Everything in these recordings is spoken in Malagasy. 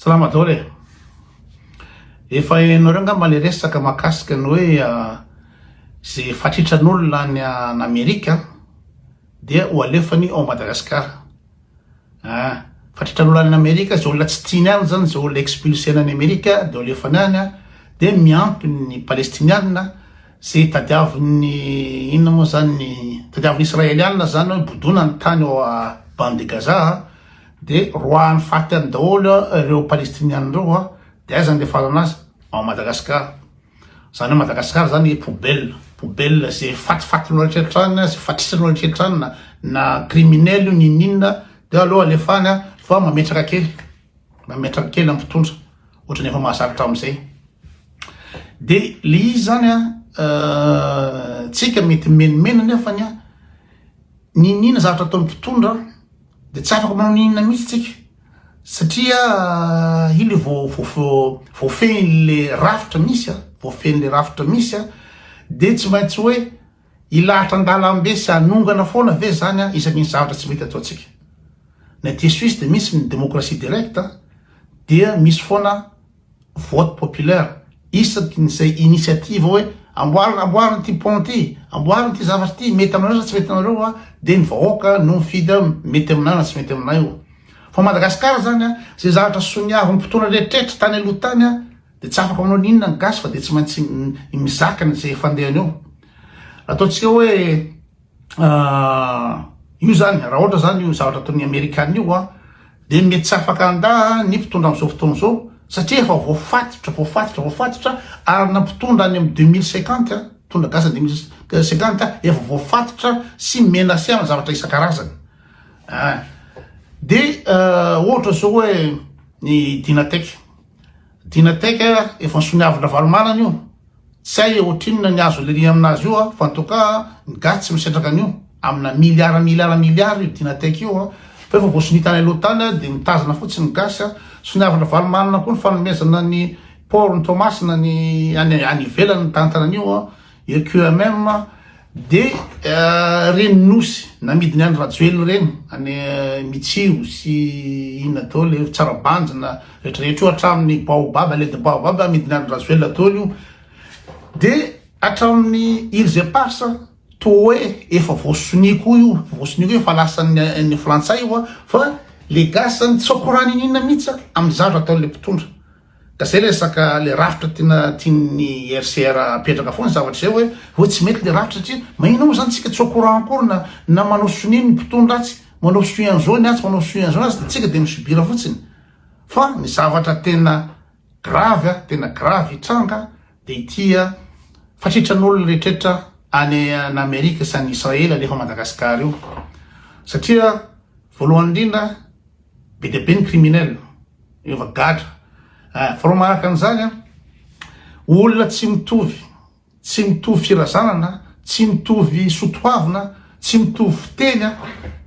Salama daholo e! Efa henonareo angamba le resaka mahakasika ny hoe ze fatritran'olona any an'Amerika dia ho alefany ao Madagasikara. Ah, fatritran'olona any Amerika, ze olona tsy tiany any zany, ze olona expulsena any Amerika dia ho alefany any an, dia miampy ny Palestiniana ze tadiavin'ny inona moa zany, tadiavin'ny Israeliana zany hoe bodoina ny tany ao bande de Gaza. De roahany faty any daholo ireo palestiniana ireo a, de aiza andefarana azy? Ao Madagascar. Zany hoe Madagascar zany poubelle, poubelle ze fatifatinao rehetrarehetra any, ze fatrisanao rehetrarehetra any na na criminel io n'inon'inona de aleo alefa any fa mametraka kely, mametraka kely am mpitondra ohatrany efa mahazatra hatramin'izay. De le izy zany a, tsika mety mimenimena nefany a, n'inon'inona zavatra ataon'ny mpitondra de tsy afaka manao n'inona mihitsy tsika satria io le vo vo voafehin'le rafitra misy a, voafehin'le rafitra misy a, de tsy maintsy hoe hilahatra an-dalambe sy hanongana foana ve zany a isaky ny zavatra tsy mety ataontsika. Ny aty Suisse de misy ny démocratie directe dia misy foana vote populaire isaky ny zay initiative hoe amboarina amboarina ity pont ity amboarina ity zavatra ity mety aminareo sa tsy mety aminareo a de ny vahoaka no mifidy hoe mety aminay na tsy mety aminay io fa Madagascar zany a zay zavatra soniavin'ny mpitondra rehetrretra tany aloha tany a de tsy afaka manao n'inona ny gasy fa de tsy maintsy mizaka ny zay fandehany eo ataontsika hoe io zany raha ohatra zany io zavatra ataon'ny amerikana io a Dia mety tsy afaka handà ny mpitondra amin'izao fotoana izao satria efa voafatotra, voafatotra, voafatotra ary na mpitondra any amin'ny 2050, mpitondra gasy any 2050 efa voafatotra sy menacé amin'ny zavatra isan-karazany. Ah. Dia ohatra izao hoe ny Dynatec. Dynatec efa nosoniavin-dRavalomanana io. Tsy hay ohatrinona ny azo lery aminazy io fa en tout cas ny gasy tsy misetraka an'io amina milliard milliard milliard io Dynatec io fa efa voasonia tany aloha tany dia mitazona fotsiny ny gasy. Soniavina Ravalomanana koa ny fanomezana ny port ny Toamasina ny any any ivelany mitantana an'io EQMM dia reny nosy namidiny any Rajoelina reny any Mitsio sy inona daholo io Tsarabanjina rehetrarehetra io hatramin'ny Baobab allée de Baobab amidiny any Rajoelina daholo io dia hatramin'ny Îles Éparses toa hoe efa voasonia koa io voasonia koa efa lasan'ny ny frantsay io fa le gasy zany tsy au courant n'inona mihitsy amin'ny zavatra ataon'le mpitondra. Ka zay resaka le rafitra tena tian'ny RCR apetraka foana zavatra zay hoe hoe tsy mety le rafitra satria maninona moa zany tsika tsy au courant akory na na manao sonia ny mpitondra atsy manao sonia an'izao ny atsy manao sonia an'izao ny atsy de tsika de mi-subir fotsiny fa ny zavatra tena grave a tena grave hitranga de ity a fatritran'olona rehetrretra any an'Amerika sy any Israely alefa Madagascar io satria voalohany indrindra Be dia be ny criminel efa gadra eh, faharoa manaraka an'izany an, olona tsy mitovy, tsy mitovy firazanana, tsy mitovy sotoavina, tsy mitovy fiteny an,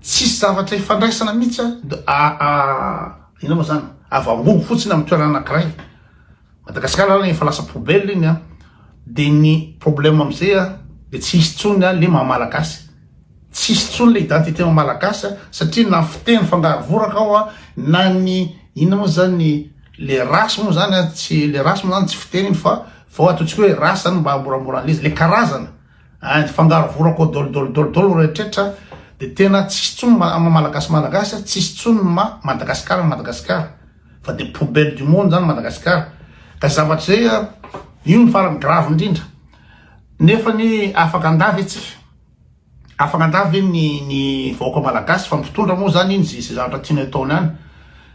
tsisy zavatra ifandraisana mihitsy an, de a a inona moa zany, avangogo fotsiny amin'ny toerana anankiray. Madagasikara zany efa lasa poubelle iny an, de ny problème amizay an, de tsy hisy tsony an le maha malagasy, tsy hisy tsony le identité maha malagasy an, satria na fiteny fangaro voraka ao an, na ny inona moa zany le race moa zany an, tsy le race moa zany tsy fiteny iny fa vao ataontsika hoe race zany mba hamoramora an'izy, le karazana an, fangaro voraka ao dol dol dol dol rehetrretra de tena tsisy tsony maha malagasy malagasy, tsisy tsony maha Madagasikara Madagasikara. Fa de poubelle du monde zany Madagascar. Ka zavatra zay a, io no farany grave indrindra. Nefa ny afaka andà ve tsika? Afaka andà ve ny ny vahoaka malagasy fa mpitondra moa zany iny zay zavatra tiany ataony any.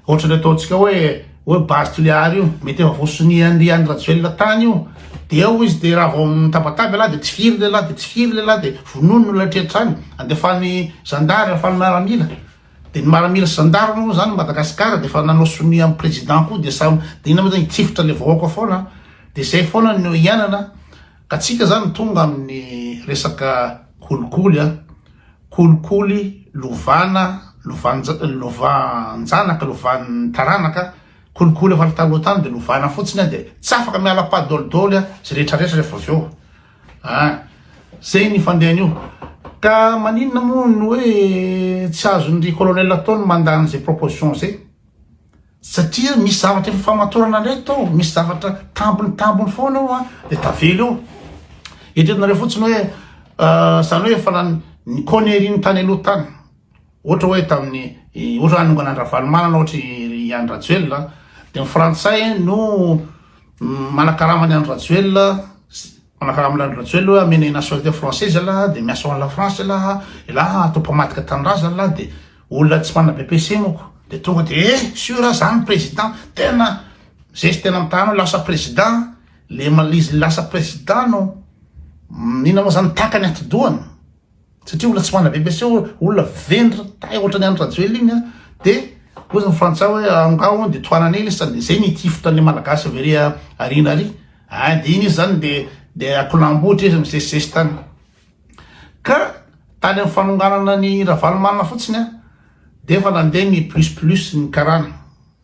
Ohatra ny ataontsika hoe hoe base Tuléar io, mety efa voasonian'i Andry Rajoelina tany io. De ao izy de raha vao mitabataba ialahy de tifiro lehilahy de tifiro lehilahy de vonoiny ny olona rehetra any, andefany zandary, andefany miaramila. Dia ny maramila sy zandary moa zany Madagascar dia efa nanao sonia amin'ny président koa dia samy dia inona moa zany hitifitra le vahoaka foana dia zay foana no iainana ka tsika zany tonga amin'ny resaka kolikoly a kolikoly lovana lovanja lovanjanaka lovan'ny taranaka kolikoly efa taloha tany dia lovana fotsiny a dia tsy afaka miala pas dolidoly a zay rehetra rehetra rehefa avy eo. Ah, zay ny fandehany io. Ka maninona moa no hoe tsy azon'ny colonel atao ny mandany zay proposition zay? Satria misy zavatra efa famatorana indray tao, misy zavatra tambiny tambiny foana ao an, de tavela eo. Eritreretinareo fotsiny hoe zany hoe efa ny connerie ny tany aloha tany. Ohatra hoe tamin'ny ohatra hoe hanongana an-dRavalomanana ohatra i Andry Rajoelina, de ny frantsay no manakarama an'i Andry Rajoelina, manakarama an'i Andry Rajoelina hoe amena nationalité française ialahy, de miasa ho an'i la France ialahy, ialahy atao mpamadika tanindrazana ialahy, de Olona tsy manana BPC moko de tonga de eh sur a za ny président tena zesy tena mitana lasa président le malizy lasa président no inona moa zany taka ny atidohany satria olona tsy manana BPC olona vendra tay ohatran'ny Andry Rajoelina iny a de hozy ny frantsay hoe angao de tohanana iny izy sady zay ny hitifitra ny malagasy avy ary aoriana ary ah de iny izy zany de de akolambohitra izy misesisesy tany. Ka tany amin'ny fanonganana ny Ravalomanana fotsiny an, dia efa nandeha ny plus plus ny karana,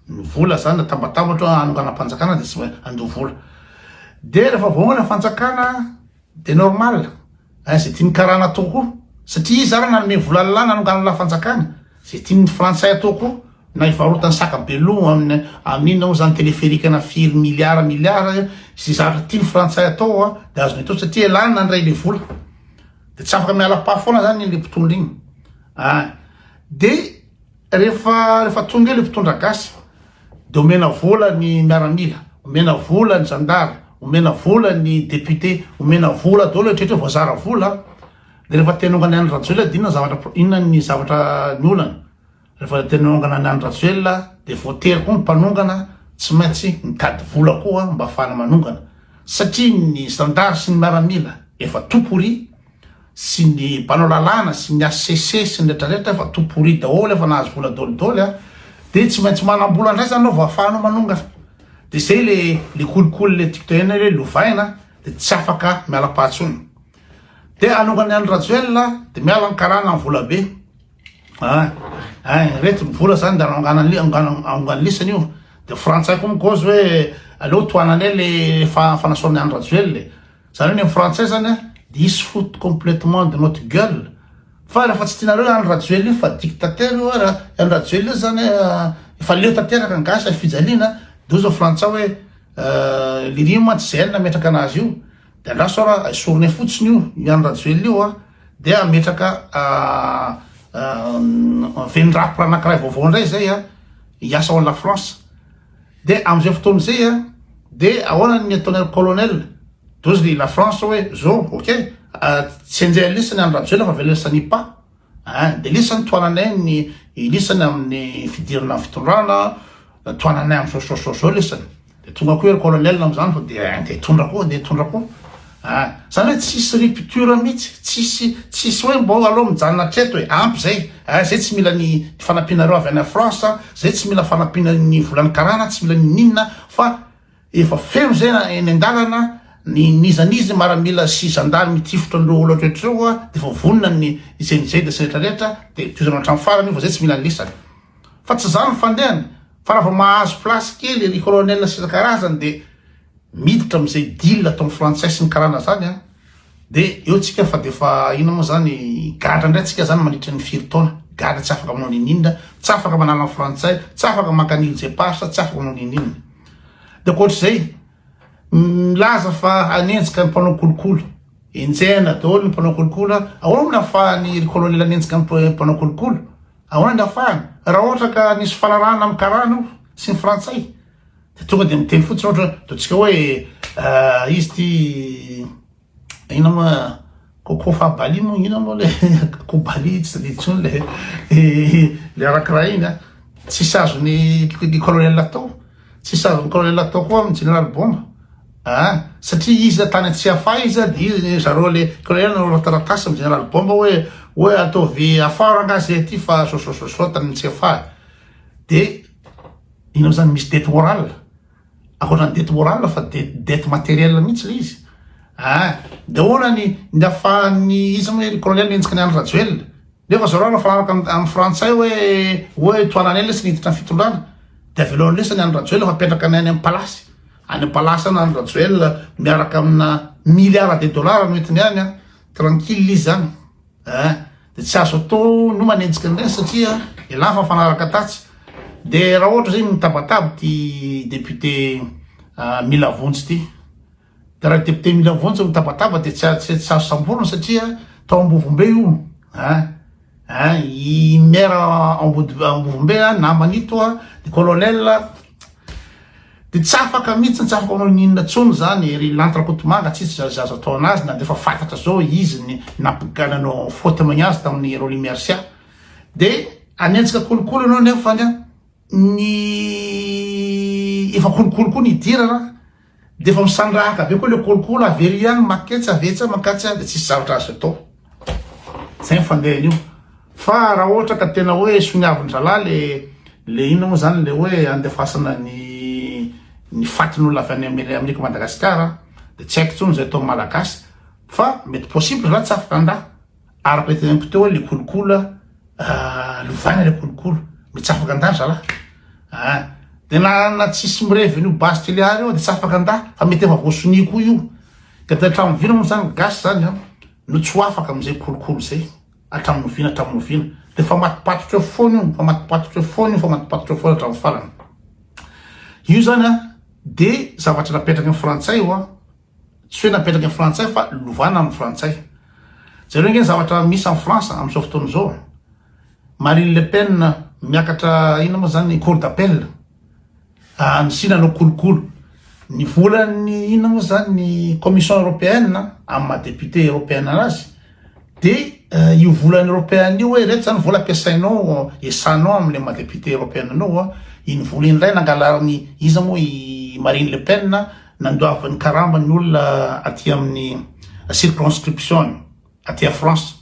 ny vola zany natambatambatra hoe hanonganam-panjakana dia tsy maintsy handoa vola. Dia rehefa voaongana ny fanjakana dia normal, ein izay tian'ny karana atao koa, satria izy ary nanome vola an'lah nanonganan'lah fanjakana, izay tian'ny frantsay atao koa, na hivarotany saka be loha amin'ny amin'inona moa zany téléphérique ana firy milliards milliards izay zavatra tian'ny frantsay atao a de azony atao satria elah nandray le vola de tsy afaka miala pa foana zany le mpitondra iny a de rehefa rehefa tonga eo le mpitondra gasy de omena vola ny miaramila omena vola ny zandary omena vola ny député omena vola daholo eritreretra voazara vola de rehefa te hanongana an'i Rajoelina de inona zavatra inona ny zavatra ny olana Rehefa te hanongana an'i Andry Rajoelina dia voatery koa ny mpanongana tsy maintsy mitady vola koa mba ahafahana manongana satria ny zandary sy ny miaramila efa tout pourri sy ny mpanao lalàna sy ny HCC sy ny retraretra efa tout pourri daholo efa nahazo vola dolidoly a dia tsy maintsy manam-bola indray zany anao vao ahafahanao manongana dia zay le le kolikoly le tiako tenenina hoe lovaina dia tsy afaka miala pahatsony dia hanongana an'i Andry Rajoelina dia miala ny karana ny volabe Ah, ah, reto ny vola zany da anganan'ny angan'lisany io. De frantsay koa mikozy hoe aleo tohananay le fa fanasoan'ny Andry Rajoelina e. Zany hoe ny frantsay zany a, de ils se foutent complètement de notre gueule. Fa rehefa tsy tianareo Andry Rajoelina io fa dictateur io ary Andry Rajoelina io zany efa leo tanteraka ny gasy fijaliana, de hoy zao frantsay hoe Liry mantsy zay nametraka anazy io. De andraso ara esorinay fotsiny io i Andry Rajoelina io a. Dia hametraka vendrapr anankiray vaovao indray zay a, hiasa ao la France. Dia amin'izay fotoana izay a, dia ahoana ny ataon'ny ry colonel? Dia hozy la France hoe zao, ok, tsy enjehin'ny lisany Andry Rajoelina fa avelesany pas. Ein, dia lisany tohananay ny lisany amin'ny fidirana amin'ny fitondrana, tohananay amin'ny zao zao zao zao lisany. Dia tonga koa ry colonel amin'izany fa dia andeha hitondra koa, andeha hitondra koa. Ein, zany hoe tsisy rupture mihitsy, tsisy tsisy hoe mbô aleo mijanona hatreto e, ampy zay, ein, zay tsy mila ny fanampianareo avy any France, zay tsy mila fanampiana ny volan'ny karana, tsy mila n'inon'inona fa Efa feno zay eny andalana ny n'iza n'iza maramila sy zandary mitifitra an'ireo olona rehetra ireo a, de efa vonona ny CNZ sy rehetra rehetra de tohizana hatramin'ny farany io fa zay tsy mila an'lisany. Fa tsy zany ny fandehany fa raha vao mahazo place kely ry colonel sy isan-karazany de miditra amin'izay deal ataon'ny frantsay sy ny karana zany a, de eo tsika fa de efa inona moa zany gadra indray tsika zany mandritra ny firy taona, gadra tsy afaka manao n'inon'inona, tsy afaka manala ny frantsay, tsy afaka maka ny îles éparses, tsy afaka manao n'inon'inona. Dia ankoatr'izay, milaza fa hanenjika ny mpanao kolikoly. Enjehina daholo ny mpanao kolikoly. Ahoana no ahafahan'ny ry colonel hanenjika ny mpanao kolikoly? Ahoana ny ahafahany? Raha ohatra ka nisy fanarahana amin'ny karana io sy ny frantsay, dia tonga dia miteny fotsiny ohatra, ataontsika hoe izy ity Inona moa Coco Fabali moa inona moa le Kobali tsy tadidy intsony le le anankiray iny a. Tsisy azon'ny ny colonel atao. Tsisy azon'ny colonel atao koa amin'ny général Bomba. Ah, satria izy tany Tsiafahy izy de izy zareo le colonel nanao taratasy amin'ny général Bomba hoe hoe ataovy afaro angaha zay aty fa zao zao zao zao tany Tsiafahy. De inona zany misy dette morale. Ankoatra ny dette morale fa dette materielle mihitsy le izy. Ah, de ahoana ny ny afahan'ny iza moa ny colonel nenjika ny Andry Rajoelina. Nefa zareo nifanaraka amin'ny frantsay hoe hoe tohananay lesy niditra ny fitondrana. De avelao lesy ny Andry Rajoelina fa apetraka any amin'ny palasy. Any amin'ny palasy any Andry Rajoelina miaraka amina milliards de dollars no entiny any an. Tranquille izy zany. Eh, de tsy azo atao no manenjika an'ireny satria elah fa mifanaraka tatsy. De raha ohatra zay mitabataba ty député Mila Vonjy ty, de raha député Mila Vonjy mitabataba de tsy tsy azo samborina satria tao Ambovombe io an, an i maire Ambovombe namany ito an, de colonel. De tsy afaka mihitsy, tsy afaka manao n'inona tsony zany ry Lanto Rakotomanga, tsisy zay azo atao anazy na de efa fantatra zao izy ny nampiga nanao faute maigny azy tamin'ny Rolly Mercia. De hanenjika kolikoly anao nefany an, ny efa kolikoly koa ny idirana, de efa misandrahaka be koa le kolikoly, avy ery any maketsy, avy etsy mankatsy de tsisy zavatra azo atao. Zay ny fandehany io. Fa raha ohatra ka tena hoe soniavin-dralahy le le inona moa zany le hoe andefasana ny ny fatin'olona avy any Amerika Madagasikara de tsy haiko tsony zay atao malagasy fa mety possible zalahy tsy afaka handà araka le teneniko teo hoe le kolikoly lovaina le kolikoly mety tsy afaka handà zalahy ah de na na tsisy mirevy an'io base Tuléar io de tsy afaka handà fa mety efa voasonia koa io ka de hatramin'ny vina moa zany gasy zany an no tsy ho afaka am'izay kolikoly zay. Hatramin'ny oviana hatramin'ny oviana? Dia mifamatopatotra eo foana io, mifamatopatotra eo foana io, mifamatopatotra eo foana hatramin'ny farany. Io zany an, dia zavatra napetraky ny frantsay io an, tsy hoe napetraky ny frantsay fa lovana amin'ny frantsay. Jereo ange ny zavatra misy any France amin'izao fotoana izao. Marine Le Pen miakatra inona moa zany cour d'appel. Any Sina nanao kolokolo. Ny volan'ny inona moa zany ny commission européenne amin'ny maha député européenne anazy de io volan'ny européenne io hoe reto zany vola ampiasainao esanao amle maha député européenne anao a, iny vola iny indray nangalarin'ny iza moa i Marine Le Pen nandoavany karama ny olona aty amin'ny circonscription-ny. aty a France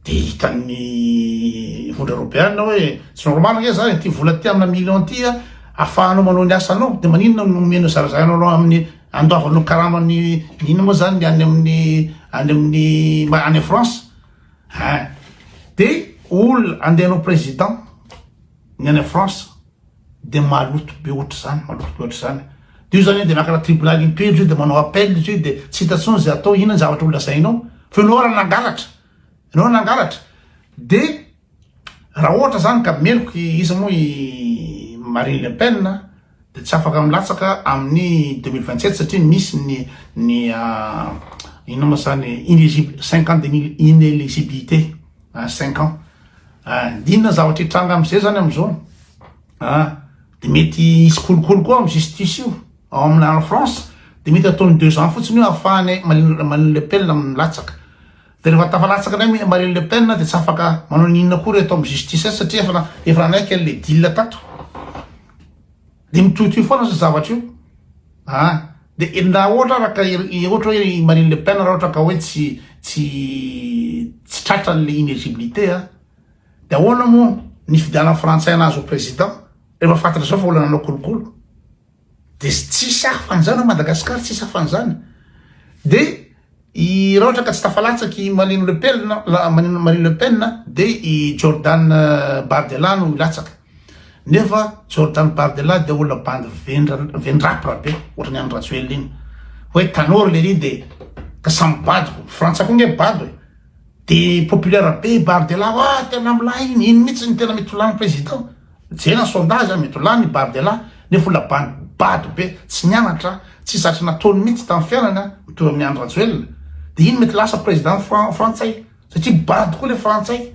de hitan'ny vondrona eropeana hoe tsy normal nge zany ty vola ty amina million ty a afahanao manao ny asanao de maninona no omenao zarazaranao amin'ny andoavanao karamany inona moa zany ny any amin'ny any amin'ny any France hein de olona andehanao président ny any France de maloto be ohatr'izany, maloto be ohatr'izany. De io zany de miakatra tribunal impelo izy io de manao appel izy io de tsy hita intsony zay atao, inona ny zavatra ho lazainao fa ianao raha nangalatra, ianao nangalatra de raha ohatra zany ka meloka i iza moa i Marine Le Pen de tsy afaka milatsaka amin'ny 2027 satria misy ny ny inona moa zany inéligible, 5 ans d'inéligibilité, 5 ans. Ah, inona zavatra hitranga amizay zany amizao? Ah, de mety hisy kolikoly koa am justice io ao amina en France, de mety ataony deux ans fotsiny io ahafahany Marine Le Pen milatsaka. De rehefa tafalatsaka indray Marine Le Pen de tsy afaka manao n'inona koa reto am justice satria efa efa nanaiky an'le deal tato. De mitohitohy foana zao zavatra io. Ah, de na ohatra araka ohatra hoe i Marine Le Pen raha ohatra ka hoe tsy tsy tsy tratra an'le inéligibilité a, de ahoana moa ny fidianan'ny frantsay anazy ho président rehefa fantatra zao fa olona nanao kolokolo? De tsisy hafa an'izany ao Madagascar, tsisy hafa an'izany. De i raha ohatra ka tsy tafalatsaky i Marine Le Pen, Marine Le Pen de i Jordan Bardella no hilatsaka. Nefa Jordan Bardella dia olona bandy vendra vendrapra be ohatran'ny an'i Rajoelina iny. Hoe tanora lery de ka samy bado, frantsay koa nge bado e. De populaire be Bardella, ah tena milay iny, iny mihitsy ny tena mety ho lany président. Jerena ny sondage a, mety ho lany i Bardella, nefa olona bandy bado be, tsy nianatra, tsy zatra nataony mihitsy tamin'ny fiainana, mitovy amin'ny Andry Rajoelina. De iny mety lasa président frantsay. Satria bado koa le frantsay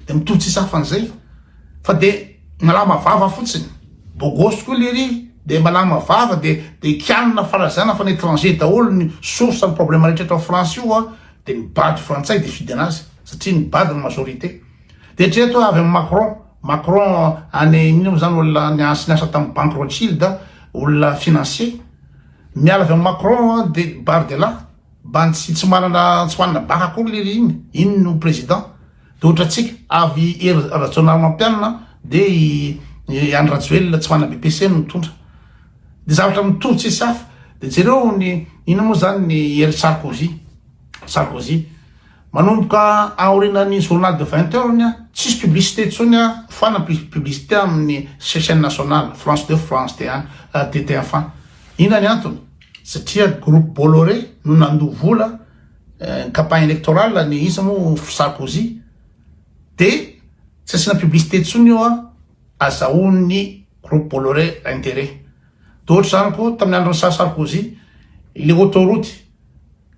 de mitovy tsisy hafa an'izay fa de malama vava fotsiny, beau gosse koa lery de malama vava de de kianina falazana fa ny étranger daholo ny source ny problème rehetra eto France io a de ny bado frantsay de fidy anazy satria ny bado ny majorité de hatreto avy amin'ny Macron, Macron any inona moa zany olona niasa niasa tamin'ny banque Rothschild olona financier miala avy amin'ny Macron de Bardella Mba tsy tsy manana tsy manana bac akory lery iny, iny no président. De ohatra antsika avy Hery Rajaonarimampianina de i i Andry Rajoelina tsy manana BEPC no mitondra. De zavatra mitovy tsisy hafa. De jereo ny inona moa zany ny Hery Sarkozy, Sarkozy. Manomboka aorianan'ny journal de 20 heures ny tsisy publicité intsony foana publicité amin'ny chaîne nationale France 2, France T1, TF1. Inona ny antony? Satria groupe Bolloré no nandoa vola ny campagne électorale ny iza moa Sarkozy de tsy asiana publicité intsony io a azahoan'ny. Groupe Bolloré intérêt. De ohatra zany koa tamin'ny andron'i Sarkozy, le autoroute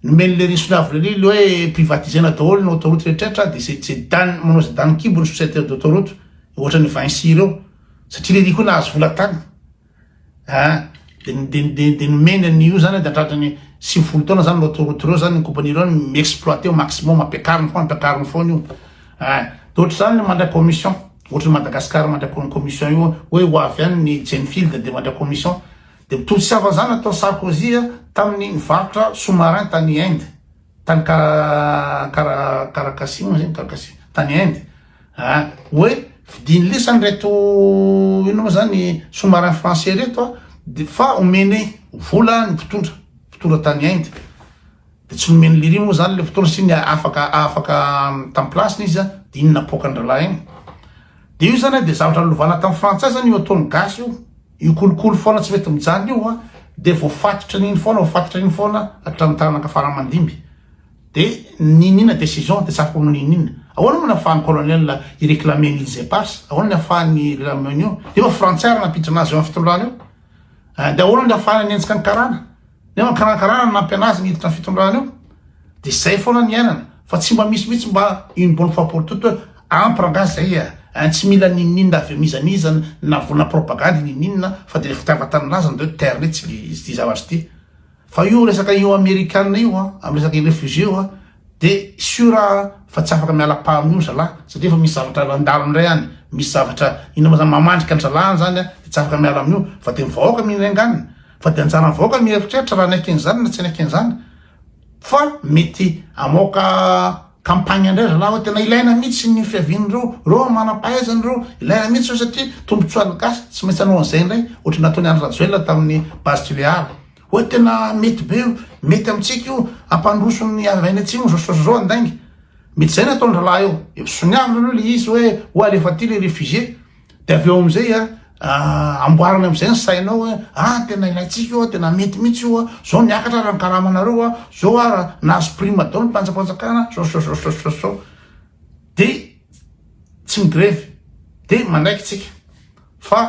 nomen'i Lery Soniavy Lery le hoe privatisena daholo ny autoroute rehetrarehetra de ze ze dany manao ze dany kibo ny société d'autoroute ohatran'ny Vinci ireo satria Lery koa nahazo vola tany. Ah, de de de de nomeny an'io zany de antratrany 90 taona zany l'autoroute reo zany ny compagnie reo mi-exploiter au maximum, ampiakariny foana, ampiakariny foana io. Ah, de ohatra zany ny mandray commission, ohatra ny Madagascar mandray commission io hoe ho avy any ny Genfield de mandray commission. De mitovy tsy hafa zany atao Sarkozy tamin'ny nivarotra sous-marin tany Inde, tany Kara Karakasy moa zany, Karakasy, tany Inde. Ah, hoe vidiny lesany reto ino moa zany sous-marin français reto a, de fa omeny vola ny mpitondra, mpitondra tany Inde. De tsy nomeny lery moa zany le mpitondra satria ny afaka afaka tamin'ny place-ny izy a, de iny napoakany rahalahy iny. De io zany a de zavatra nolovana tamin'ny frantsay zany io ataon'ny gasy io, io kolikoly foana tsy mety mijanona io a, de voafatotra an'iny foana, voafatotra an'iny foana hatramin'ny taranaka fara-mandimby. De n'inon'inona décision de tsy afaka manao n'inon'inona. Ahoana moa ny ahafahan'ny colonel hi-réclamer ny îles éparses? Ahoana ny ahafahan'ny hi-réclamer an'io? Nefa frantsay ary nampiditra anazy eo amin'ny fitondrana eo. Ah, de ahoana ny ahafahany hanenjika ny karana? Nefa ny karana karana no nampy anazy niditra ny fitondrana eo. De zay foana ny iainana. Fa tsy mba misy mihitsy mba une bonne fois pour toutes hoe ampy rangahy zay a. Ah, tsy mila n'inon'inona avy amin'iza n'iza na vola propagande n'inon'inona fa de le fitiavan-tanindrazana de hoe taire tsy ity zavatra ity. Fa io resaka io amerikana io an, am resaka refugie io an, de sur fa tsy afaka miala pa amin'io zalahy satria efa misy zavatra nandalo indray any, misy zavatra inona moa zany mamandrika an-dralahy any zany an, de tsy afaka miala amin'io fa de ny vahoaka mihina enganina, fa de anjaran'ny vahoaka mieritreritra raha hanaiky an'izany na tsy hanaiky an'izany, fa mety hamoaka campagne indray zalahy hoe tena ilaina mihitsy ny fiavian'ireo, ireo manam-pahaizana ireo, ilaina mihitsy ireo satria tombotsoan'ny gasy, tsy maintsy hanao an'izay indray, ohatry ny nataon'i Andry Rajoelina tamin'ny base Tuléar. Hoe tena mety be io, mety amintsika io, hampandroso ny avy any atsimo zao sy zao andainga. Mety zay nataony rahalahy io. Efa soniavina aloha le izy hoe ho alefa aty le réfugié. De avy eo amizay a, amboarina amizay ny sainao hoe ah tena ilaintsika io, tena mety mihitsy io, zao niakatra ara ny karamanareo, zao ara nahazo prime daholo ny mpanjakpanjakana, zao zao zao zao zao zao. De tsy migrevy, de manaiky tsika. Fa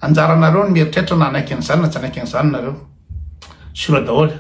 anjaranareo ny mieritreritra na hanaiky an'izany na tsy hanaiky an'izany nareo. Sura daholo.